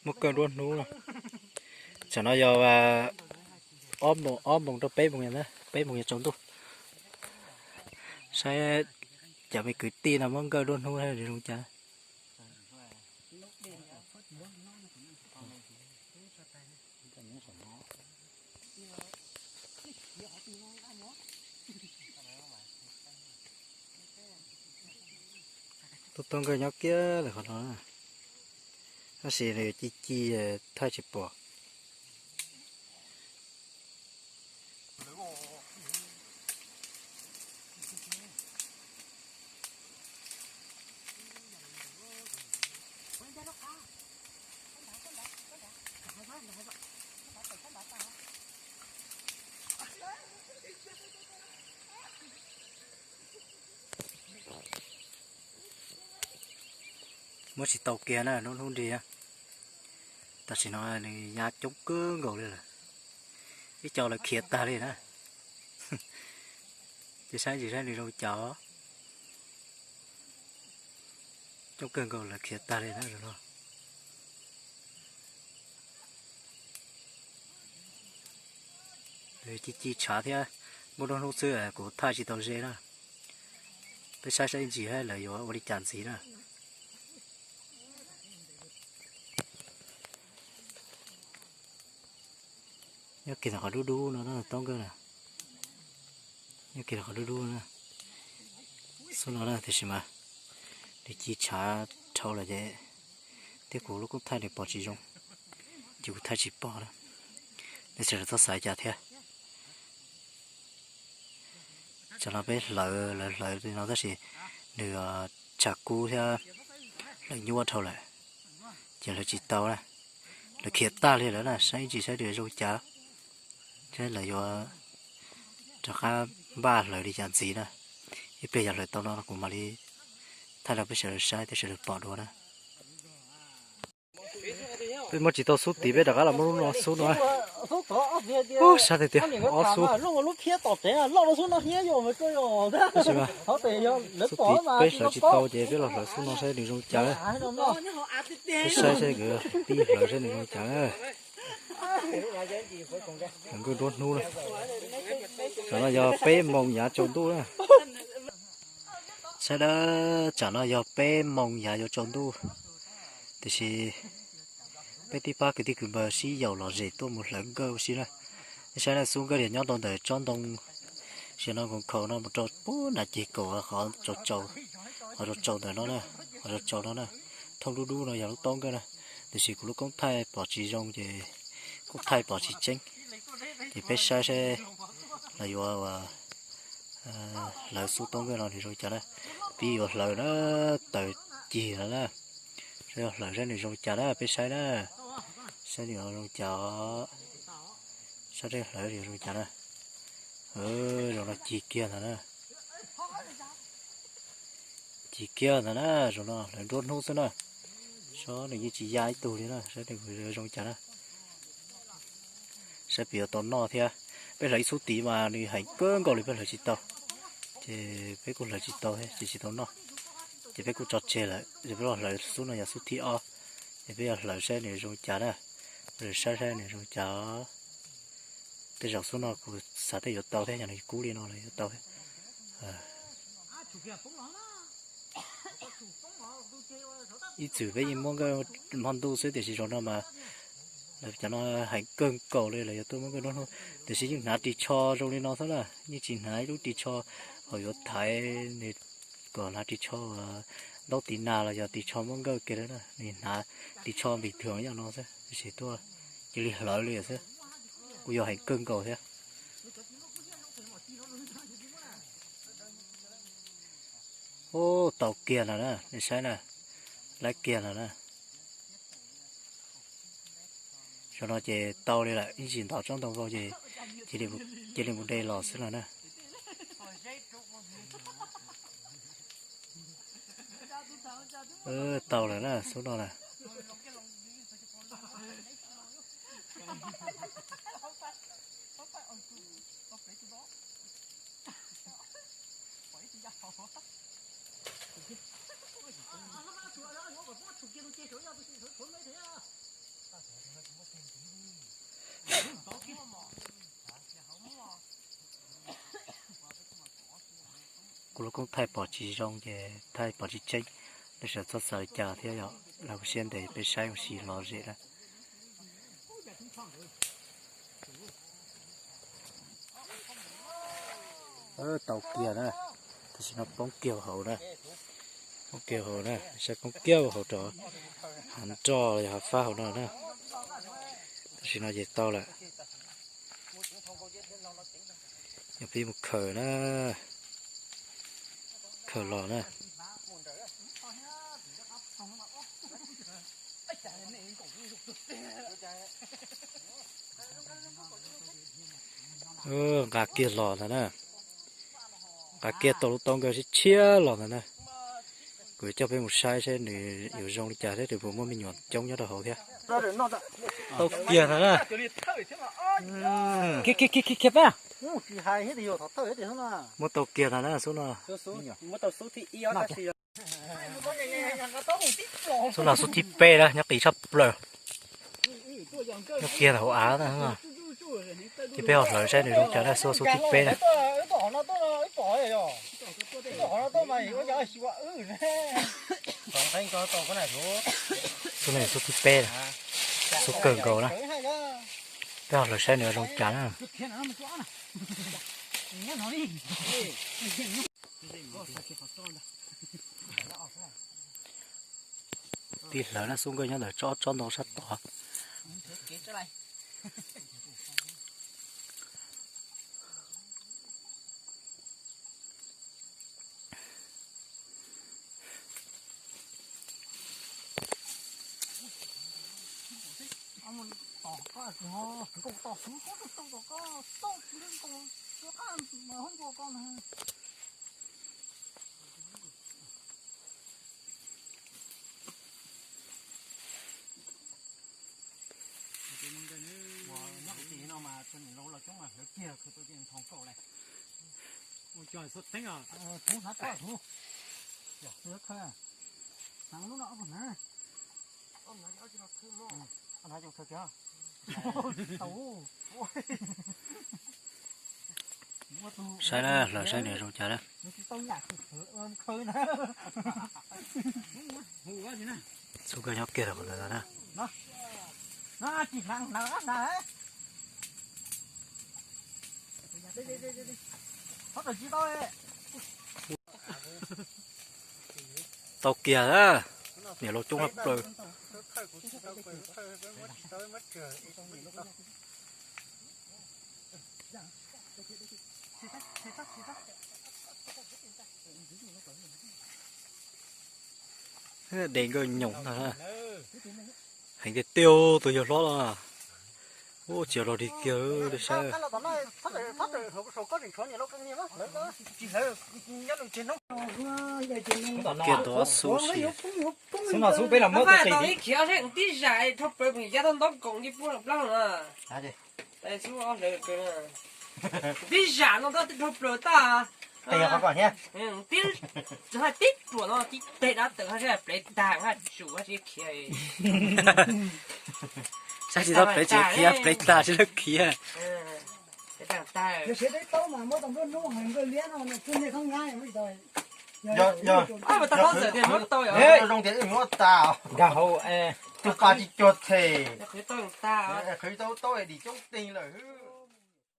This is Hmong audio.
Muaj kawg nruab hnub no. Tsam no yog ob moos, ob moos rau peb moos, peb moos yuav tsaus ntuj. Saib cov me kwv tij no muab nkawj nruab hnub zoo cas. Tuaj tau nkawj nyob kiag lawm qhov no, tab sis nws ci ci, thaij tsis pom. Muab tsis tau kiag na, hnub hnub nrig. Tam sim no nws ya coob kawg nkaus li lawm, ib co lawv khiav tag li na. Ces saib ntsis saib nws zoo cas. Coob kawg nkaus lawv khiav tag li na no. Ci ci tshav thiab, muaj nruab hnub xwb kuv thaij tsis tau ze na. Peb saib saib ntsis lawv yuav ua li cas ntxiv na. Nyob kiag qhov dub dub no na, tau nkawj na. Nyob kiag qhov dub dub na, xub no na, tiam sis mas nws ci tshav dhau lawm ces, thiab kuv lub koob thaij nws pom tsis zoo, ces kuv thaij tsis pom na. Nej sawv daws txhob xav cas thiab. Tsam no peb hlawv, lawv hlawv li no tab sis nws tshav kub thiab hlawv nyuaj dhau lawm, ces hlawv tsis tau na. Lawv khiav tag li lawm na, saib ntsis saib nws zoo cas, saib lawv yuav rov qab npaj hlawv li cas ntxiv na. Ib pliag yog hlawv tau no kuv mam li thaij rau peb sawv daws saib thiab sawv daws pom dua na. Peb muab tsis tau xub tid, peb rov qab los muab lub no xub no. Ub, sab tiag tiag, ob xub. Tab sis mas xub tid peb hlawv tsis tau ces peb los hlawv xub no saib nws zoo cas. Peb saib saib nkawd pib hlawv saib nws zoo cas na. Nkawj nruab hnub na. Tam no yog peb moos yav tsaus ntuj na. Saib na, tsam no yog peb moos yav yuav tsaus ntuj, tiam sis peb tib pab kwv tij kwv npawg sib yaum lom zem tuaj mus hlawv nkawj ua si na. Nej saib na, xub nkawj tias nyob rau ntawm tsob ntoo, sim no nkoos khaus no mus rau puag nram ceg kaum qhov tsaus tsaus, qhov tsaus tsaus ntawm no na, qhov tsaus tsaus no na, thooj dub dub no yog lub taub nkawj na. Tiam sis kuv lub koob thaij pom tsis zoo ces kuj thaij pom tsis tseeb, ces peb saib saib los yuav hlawv xub taub nkawj no nws zoo cas na. Pib yuav hlawv na, taws cig lawm na, saib yuav hlawv saib nws zoo cas na, peb saib na, saib nws zoo cas, saib hlawv nws zoo cas na. Zoo no cig kiag ntag na. Cig kiag ntag na, zoo no hlawv nruab hnub xwb na. Saib nws yeej tsis ya ib tug li na, saib nws zoo cas na. Saib puas yuav tau noj thiab. Peb hlawv ib xub tid mas nws heev kawg nkaus li peb hlawv tsis tau, ces peb kuj hlawv tsis tau thiab ces tsis tau noj. Ces peb kuj tso tseg lawm, ces peb los hlawv xub no yog xub thib ob, ces peb yuav hlawv saib nws zoo cas na. Saib saib nws zoo cas. Tej zaum xub no kuv xav tej yuav tau thiab, yog nws kub li no los yuav tau thiab. Ib txwm peb yeej muab nkawj hmo ntuj xwb tiam sis zaum no mas cov no heev kawg nkaus li lawm, yuav tuaj muab nkawj nruab hnub, tiam sis yeej hnav ris tsho zoo li no xwb na, yeej tsis hnav ib lub ris tsho uas yuav thaiv nws kom hnav ris tsho ntaub tiv nas los yog ris tsho muab nkawj kiag li na, nws hnav ris tsho npis thwm yam no xwb, tiam sis tuaj cia li hlawv li xwb, kuj yog heev kawg nkaus thiab. Ub, tau kiag lawm na, nej saib na, lawv kiag lawm na. Zaum no ces tau li lawm, ib ntsis ntov tsob ntoo vau ces cia li mus de los xwb lawm na. Tau lawm na, xub no na. Lub koob thaij pom tsis zoo ces thaij pom tsis tseeb, nej sawv txhob xav li cas thiab yom. Los kuv siab ntev peb saib ua si lom zem na. Tau kiag na, tam sim no poob kiag hauv na, poob kiag hauv na, saib poob kiag hauv rau hav nroj los yog hav fab hauv no na. Tam sim no ces tau lawm. Yog peb mus khaws na, khaws los na. Nqa kiag los ntag na, nqa kiag tau lub taub nkawj tshiab tshiab los ntag na. Kuv coj peb mus saib seb nws yuav zoo li cas thiab nws puas muaj me nyuam coob nyob rau hauv thiab. Tau kiag ntag na. Khiav khiav khiav khiav peb. Muab tau kiag ntag na xub no. Xub no xub thib peb na, nyob qis tshaj plaws. Nyob kiag ntawm hauv av na. Ces peb ho hlawv saib nws zoo cas na, xub xub thib peb na. Xub no xub thib peb na, xub kawg nkaus na. Peb ho hlawv saib nws zoo cas na. Tib hlawv na, xub nkawj nyob ntawm tsob tsob ntoo sab tod. Nyob tim no mas niam laus los coob mas hlawv kiag khwv tau ces nthoo kaum lawm. Ua cos xub teeb os. Thub hnav tso thub. Yog khwv, hnav lub no ob pug hnav. Saib na, hlawv saib nws zoo cas na. Xub nkawj nyob kiag rau qhov ntawd na. Tau kiag na, niam laus coob tshaj plaws. Des nkawj nyoos ntag na. Heev tiag tiag, tus yawg hlob los. Ua tsis los dig kiag li saib. Kiag tau ob xub si. Xub no xub peb los muab tus si. Tib zam dhau plaws, ya tau ntaub koom li puag los plaub na. Tib zam no tau dhau plaws tag. Tib, tib ruam no tib teg dab tawm haj sab plev tag haj tsum haj tsis khiav. Saib tsis tau plev tsev khiav, plev tag tsis tau khiav. Yog siav teb taub mas muab tau nplua nuj heev, nplua liab no nws kuj niaj koob nyab. Yog, yog, yog khwv zoo tias muab tau. Nkag hauv, tus pas tsis cuag them. Khwv tau tau es dim coob teg lawm.